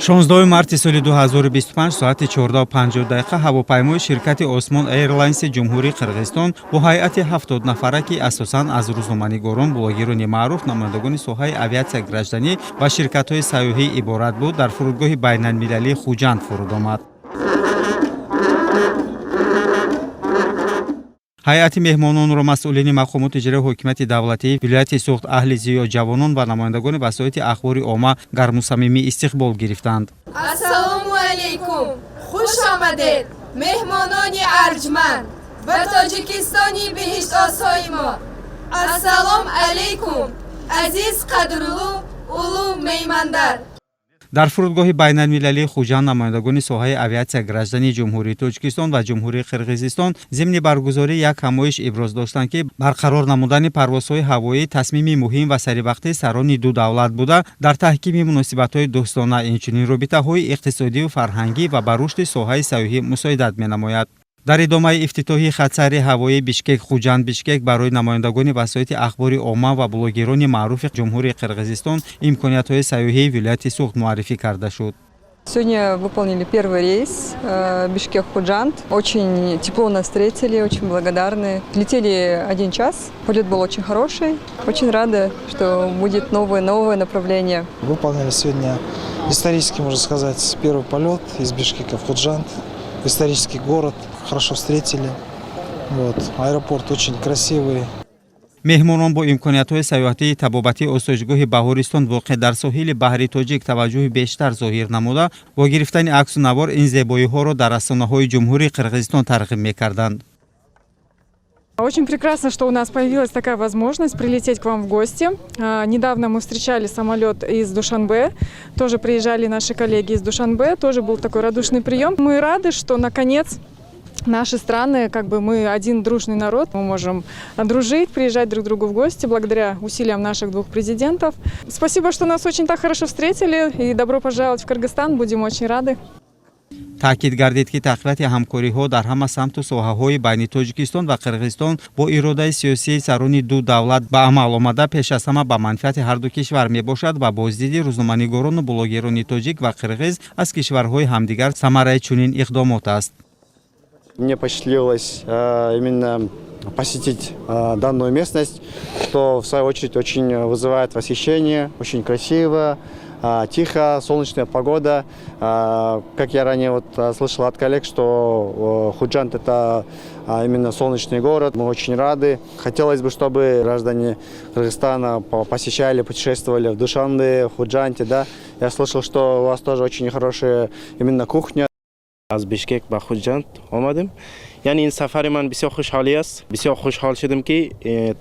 16 марти соли 2025 соати 14:50 ҳавопаймои ширкати Осмон Эйрлайнси Ҷумҳурии Қирғизистон бо ҳайати 70 нафара, ки асосан аз рӯзноманигорон, блогерони маъруф, намояндагони соҳаи авиатсияи гражданӣ ва ширкатҳои сайёҳӣ иборат буд, дар фурудгоҳи байналмилалии Хуҷанд фуруд омад. Ҳайати меҳмононро масъулини мақомоти иҷрои ҳокимияти давлатии вилояти Суғд, аҳли зиё, ҷавонон ва намояндагони васоити ахбори омма гарму самимӣ истиқбол гирифтанд. Ассалому алайкум! Хуш омадед, меҳмонони арҷманд, ба Тоҷикистони биҳиштосои мо. Ассалом алайкум, азиз, қадрлу улуғ меҳмандар! Дар фурудгоҳи байналмилалии Хуҷанд намояндагони соҳаи авиатсия граждании Ҷумҳурии Тоҷикистон ва Ҷумҳурии Қирғизистон зимни баргузории як ҳамоиш иброз доштанд, ки барқарор намудани парвозҳои ҳавоӣ тасмими муҳим ва саривақтии сарони ду давлат буда, дар таҳкими муносибатҳои дӯстона, инчунин робитаҳои иқтисодию фарҳангӣ ва ба рушди соҳаи сайёҳӣ мусоидат менамояд. Дар идомаи ифтитоҳи хатсайри ҳавоии Бишкек Хуҷанд Бишкек барои намояндагони васоити ахбори омма ва блогерони маъруфи Ҷумҳурии Қирғизистон имкониятҳои сайёҳии вилояти Суғд муаррифӣ карда шуд. Сегодня выполнили первый рейс Бишкек-Худжанд. Очень тепло нас встретили, очень благодарны. Летели один час, полет был очень хороший. Очень рада, что будет новое-новое направление. Выполнили сегодня исторический, можно сказать, первый полет из Бишкека в Худжанд, в исторический город. Хорошо встретили. Вот. Аэропорт очень красивый. Меҳмонон бо имкониятҳои сайёҳатии табобатии осоишгоҳи Баҳористон, воқеъ дар соҳили баҳри Тоҷик, таваҷҷӯҳи бештар зоҳир намуда, бо гирифтани аксу навор ин зебоиҳоро дар расонаҳои Ҷумҳурии Қирғизистон тарғиб мекарданд. Очень прекрасно, что у нас появилась такая возможность прилететь к вам в гости. Недавно мы встречали самолет из Душанбе, тоже приезжали наши коллеги из Душанбе, тоже был такой радушный прием. Мы рады, что наконец наши страны, как бы мы один дружный народ, мы можем дружить, приезжать друг к другу в гости благодаря усилиям наших двух президентов. Спасибо, что нас очень так хорошо встретили, и добро пожаловать в Кыргызстан, будем очень рады. Таъкид гардид, ки тақвияти ҳамкориҳо дар ҳама самту соҳаҳои байни Тоҷикистон ва Қирғизистон бо иродаи сиёсии сарони ду давлат ба амал омада, пеш аз ҳама ба манфиати ҳарду кишвар мебошад ва боздиди рӯзноманигорону блогерони тоҷик ва қирғиз аз кишварҳои ҳамдигар самараи чунин иқдомот аст. Мне посчастливилось именно посетить данную местность, что в свою очередь очень вызывает восхищение, очень красиво, тихо, солнечная погода. Как я ранее вот слышал от коллег, что Худжанд — это именно солнечный город. Мы очень рады. Хотелось бы, чтобы граждане Кыргызстана посещали, путешествовали в Душанбе, в Худжанте. Да? Я слышал, что у вас тоже очень хорошая именно кухня. Аз Бишкек ба Хуҷанд омадем, яъне ин сафари ман бисёр хушҳолӣ аст. Бисёр хушҳол шудем, ки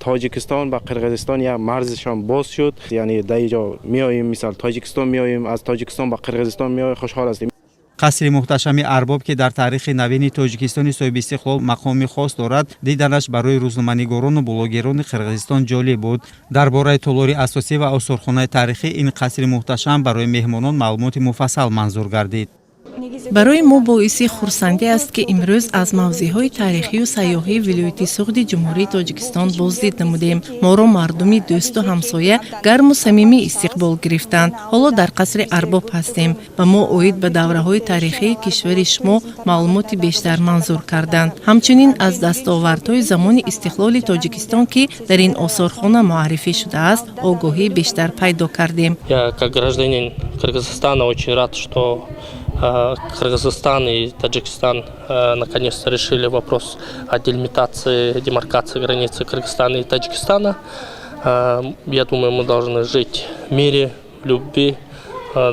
Тоҷикистон ба Қирғизистон як марзишон боз шуд, яъне дар инҷо меоем, мисол, Тоҷикистон меоем, аз Тоҷикистон ба Қирғизистон меоем, хушҳол ҳастем. Қасри муҳташами Арбоб, ки дар таърихи навини Тоҷикистони соҳибистиқлол мақоми хос дорад, диданаш барои рӯзноманигорону блогерони Қирғизистон ҷолиб буд. Дар бораи толори асосӣ ва осорхонаи таърихӣ ин қасри муҳташам барои меҳмонон маълумоти муфассал манзур гардид. Барои мо боиси хурсандӣ аст, ки имрӯз аз мавзеъҳои таърихию сайёҳии вилояти Суғди Ҷумҳурии Тоҷикистон боздид намудем. Моро мардуми дӯсту ҳамсоя гарму самимӣ истиқбол гирифтанд. Ҳоло дар қасри Арбоб ҳастем. Ба мо оид ба давраҳои таърихии кишвари шумо маълумоти бештар манзур карданд, ҳамчунин аз дастовардҳои замони истиқлоли Тоҷикистон, ки дар ин осорхона муаррифӣ шудааст, огоҳии бештар пайдо кардем. Я как гражданин Кыргызстана очень рад, что Кыргызстан и Таджикистан наконец-то решили вопрос о делимитации, демаркации границы Кыргызстана и Таджикистана. Я думаю, мы должны жить в мире, в любви,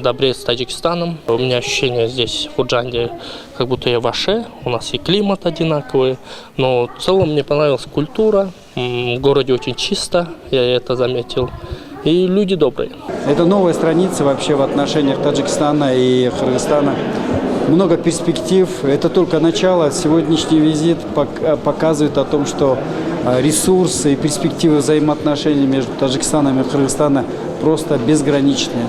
добре с Таджикистаном. У меня ощущение здесь, в Худжанде, как будто я в Оше. У нас и климат одинаковый. Но в целом мне понравилась культура. В городе очень чисто, я это заметил. И люди добрые. Это новая страница вообще в отношениях Таджикистана и Кыргызстана. Много перспектив. Это только начало. Сегодняшний визит показывает о том, что ресурсы и перспективы взаимоотношений между Таджикистаном и Кыргызстаном просто безграничные.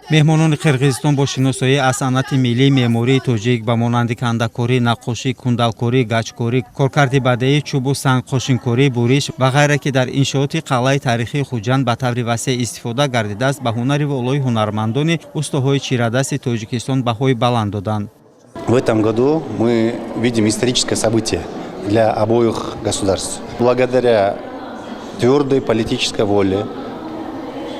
Меҳмонони Қирғизистон бо шиносоӣ аз санъати миллии меъмории тоҷик ба монанди кандакорӣ, наққошӣ, кундалкорӣ, гачкорӣ, коркарди бадеӣ, чӯбу санг, қошинкорӣ, буриш ва ғайра, ки дар иншооти қалъаи таърихии Хуҷанд ба таври васеъ истифода гардидааст, ба ҳунари волои ҳунармандони устоҳои чирадасти Тоҷикистон баҳои баланд доданд. В этом году мы видим историческое событие для обоих государств. Благодаря твердой политической воле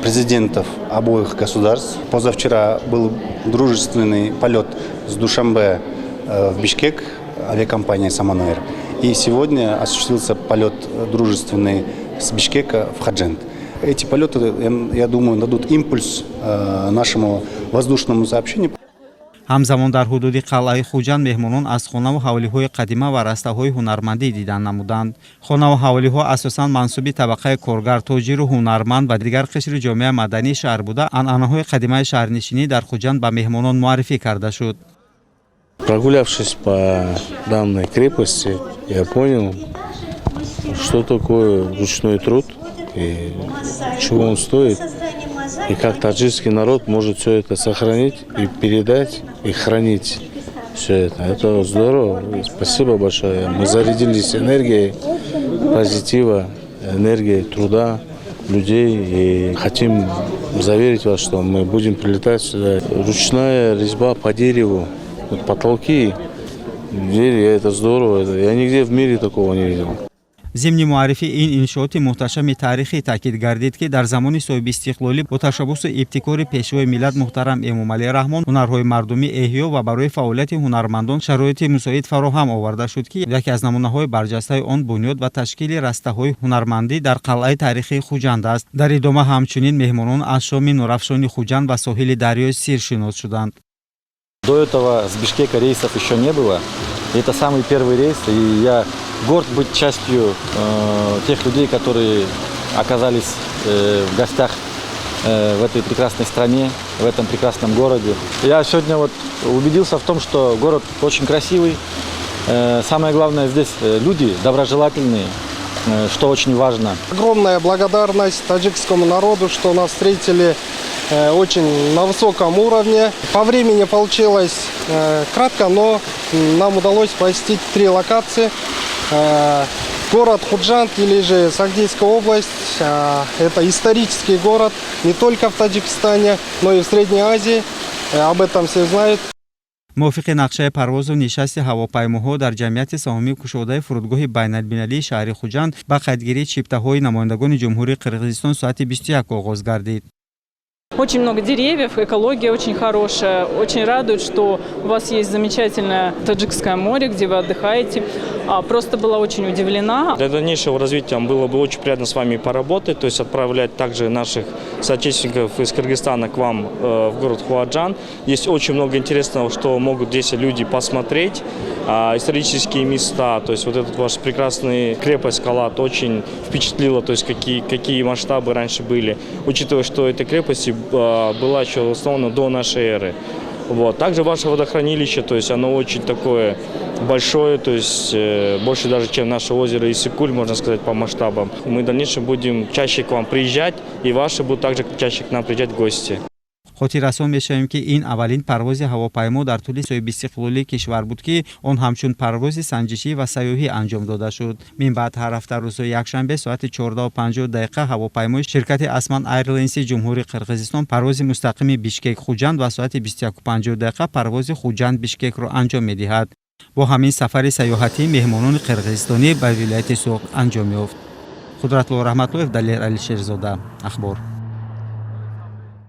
президентов обоих государств. Позавчера был дружественный полет с Душанбе в Бишкек авиакомпании «Саман Эйр». И сегодня осуществился полет дружественный с Бишкека в Ходжент. Эти полеты, я думаю, дадут импульс нашему воздушному сообщению. Ҳамзамон дар ҳудуди қалъаи Хуҷанд меҳмонон аз хонаву ҳавлиҳои қадима ва растаҳои ҳунармандӣ дидан намуданд. Хонаву ҳавлиҳо асосан мансуби табақаи коргар, тоҷиру ҳунарманд ва дигар қишри ҷомеаи мадании шаҳр буда, анъанаҳои қадимаи шаҳрнишинӣ дар Хуҷанд ба меҳмонон муаррифӣ карда шуд. Прогулявшись по данной крепости, я понял, что такое ручной труд и чего он стоит, и как таджикский народ может все это сохранить и передать, и хранить все это. Это здорово. Спасибо большое. Мы зарядились энергией позитива, энергией труда людей и хотим заверить вас, что мы будем прилетать сюда. Ручная резьба по дереву, вот потолки, двери, это здорово. Я нигде в мире такого не видел. Зимни муаррифии ин иншооти муҳташами таърихӣ таъкид гардид, ки дар замони соҳибистиқлолӣ бо ташаббусу ибтикори Пешвои миллат муҳтарам Эмомалӣ Раҳмон ҳунарҳои мардумӣ эҳё ва барои фаъолияти ҳунармандон шароити мусоид фароҳам оварда шуд, ки яке аз намунаҳои барҷастаи он бунёд ва ташкили растаҳои ҳунармандӣ дар қалъаи таърихии Хуҷанд аст. Дар идома ҳамчунин меҳмонон аз шоми нурафшони Хуҷанд ва соҳили дарёи Сир шинос шуданд. До этого с Бишкека рейсов еще не было. Это самый первый рейс, и я горд быть частью тех людей, которые оказались в гостях в этой прекрасной стране, в этом прекрасном городе. Я сегодня вот убедился в том, что город очень красивый. Самое главное, здесь люди доброжелательные, что очень важно. Огромная благодарность таджикскому народу, что нас встретили очень на высоком уровне. По времени получилось кратко, но нам удалось посетить три локации. Город Худжанд, или же Согдийская область, это исторический город не только в Таджикистане, но и в Средней Азии. Об этом все знают. Мувофиқи нақшаи парвозу нишасти ҳавопаймоҳо дар ҷамъияти саҳомии кушодаи фурудгоҳи байналмилалии шаҳри Хуҷанд ба қайдгирии чиптаҳои намояндагони Ҷумҳурии Қирғизистон соати 21 оғоз гардид. Очень много деревьев, экология очень хорошая. Очень радует, что у вас есть замечательное Таджикское море, где вы отдыхаете. Просто была очень удивлена. Для дальнейшего развития было бы очень приятно с вами поработать, то есть отправлять также наших соотечественников из Кыргызстана к вам в город Худжанд. Есть очень много интересного, что могут здесь люди посмотреть. Исторические места, то есть вот этот ваш прекрасный крепость Калат очень впечатлила, то есть какие масштабы раньше были, учитывая, что эта крепость была еще основана до нашей эры. Вот. Также ваше водохранилище, то есть оно очень такое большое, то есть больше даже, чем наше озеро Иссык-Куль, можно сказать, по масштабам. Мы в дальнейшем будем чаще к вам приезжать, и ваши будут также чаще к нам приезжать в гости. Хотиррасон мешавем, ки ин аввалин парвози ҳавопаймо дар тӯли соҳибистиқлолии кишвар буд, ки он ҳамчун парвози санҷишӣ ва сайёҳӣ анҷом дода шуд. Минбаъд ҳар ҳафта рӯзҳои якшанбе соати 14:50 дақиқа ҳавопаймои ширкати Асман Айрлайнси Ҷумҳурии Қирғизистон парвози мустақими Бишкек Хуҷанд ва соати 21:50 дақиқа парвози Хуҷанд Бишкекро анҷом медиҳад. Бо ҳамин сафари сайёҳатӣ меҳмонони қирғизистонӣ ба вилояти Суғд анҷом ёфт. Қудратулло Раҳматуллоев, Далер Алишерзода, Ахбор.